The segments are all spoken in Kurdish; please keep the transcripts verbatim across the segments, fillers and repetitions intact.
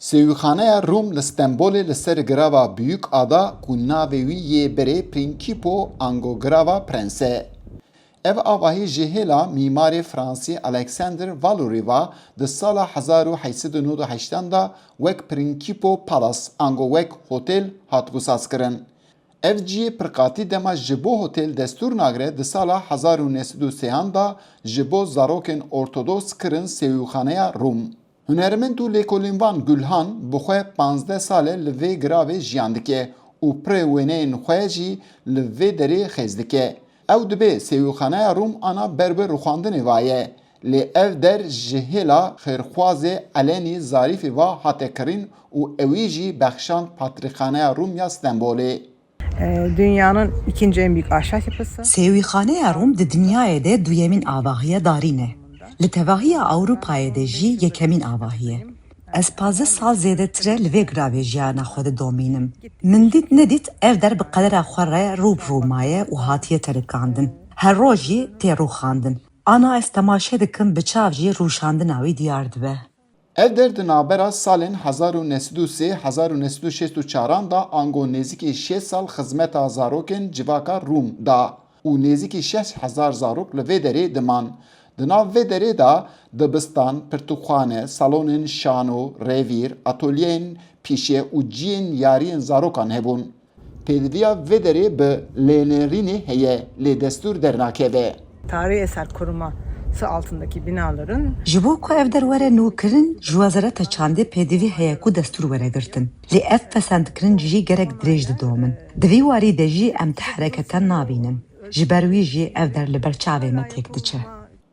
Sêwîxaneya Rûm li Stenbolê li ser girava Büyük Ada ku navê wî yê berê Principo ango girava Prens e. Ev avahî ji hêla mîmarê fransî Alexander Valory va di sala hezar û heyt sed û nod û heştan de wek Principo Palace ango wek hotel hatibû sazkirin. Ev ciyê pirqatî dema ji bo hotel destûr nagire di sala hezar û neh sed û sêyan de ji bo zarokên ortodoks kirin sêwîxaneya Rûm. Hunermend û lêkolînvan Gulhan bi xwe panzdeh sal e li vê giravê jiyan dike û pirê wêneyên xwe jî li vê derê xêz dike. Ew dibê sêwîxaneya Rûm ana ber bi rûxandinê va ye. Lê ev der ji hêla xêrxwazê Eleni Zarîfî va hate kirîn û ewî jî bexşand Patrîkxaneya Rûm ya Stenbolê. Dünyanın ikinci en büyük ahşap yapısı. Sêwîxaneya Rûm di dinyayê de duyemîn avahiya darîn e. Li tevahiya Ewropayê de jî yekemîn avahî ye. Ez pazdeh sal zêdetir e li vê giravê jiyana xwe didomînim. Min dît nedît ev der bi qedera xwe re rû bi rû maye û hatiye terikandin. Her roj jî tê rûxandin. Ana ez temaşe dikim bi çav jî rûşandina wî diyar dibe. Ev der di navbera salên hezar û neh sed û sê hezar û neh sed û şêst û çaran de ango nêzîkî şêst sal xizmeta zarokên civaka Rûm da û nêzîkî şeş hezar zarok li vê derê diman. Di nav vê derê de dibistan, pirtûkxane, salonên şano, rêvîr, atolyeyên pîşe û ciyên yariyên zarokan hebûn. Pêdiviya vê derê bi lênerînê heye, lê destûr dernakeve. Tarihi eser koruması altındaki binaların Ji bo ku ev der were nûkirin, ji Wezareta Çandê pêdivî heye ku destûr were girtin. Lê ev pesendkirin jî gerek dirêj didomin. Di vî warî de jî em ti herekete nabînin. Ji ber wî jî ev der li ber çavê me têk diçe.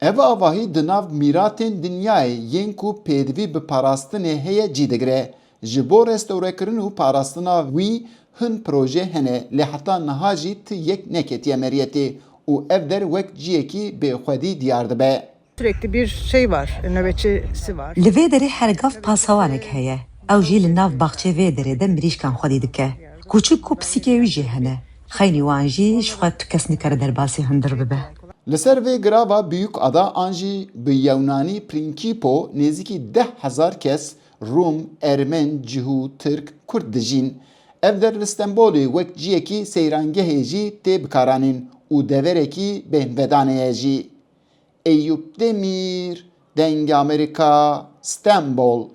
Ev avahî di nav mîratên dinyayê yên ku pêdivî bi parastinê heye cî digire. Ji bo restawrekirin û parastina wî hin proje hene, lê heta niha jî ti yek neketiye meriyetê û ev der wek ciyekî bêxwedî diyar dibe. Sürekli bir şey var, nöbetçisi var. Li vê derê her gav pasewanek heye. Ew jî li nav baxçê vê derê de mirîşkan xwedî dike. Kûçik û pisîkê wî jî hene. Xeynî wan jî ji xwe tu kes nikare derbasî hundir bibe. Li ser vê girava Büyük Ada an jî bi yewnanî Prinkipo nêzîkî deh hezar kes, Rûm, Ermen, Cihû, Tirk, Kurd dijîn. Ev der li Stenbolê wek ciyekî seyrangehê jî tê bikaranîn û deverekî bêhnvedanê ye jî. Eyûp Demîr, Dengê Amerîka, Stenbol.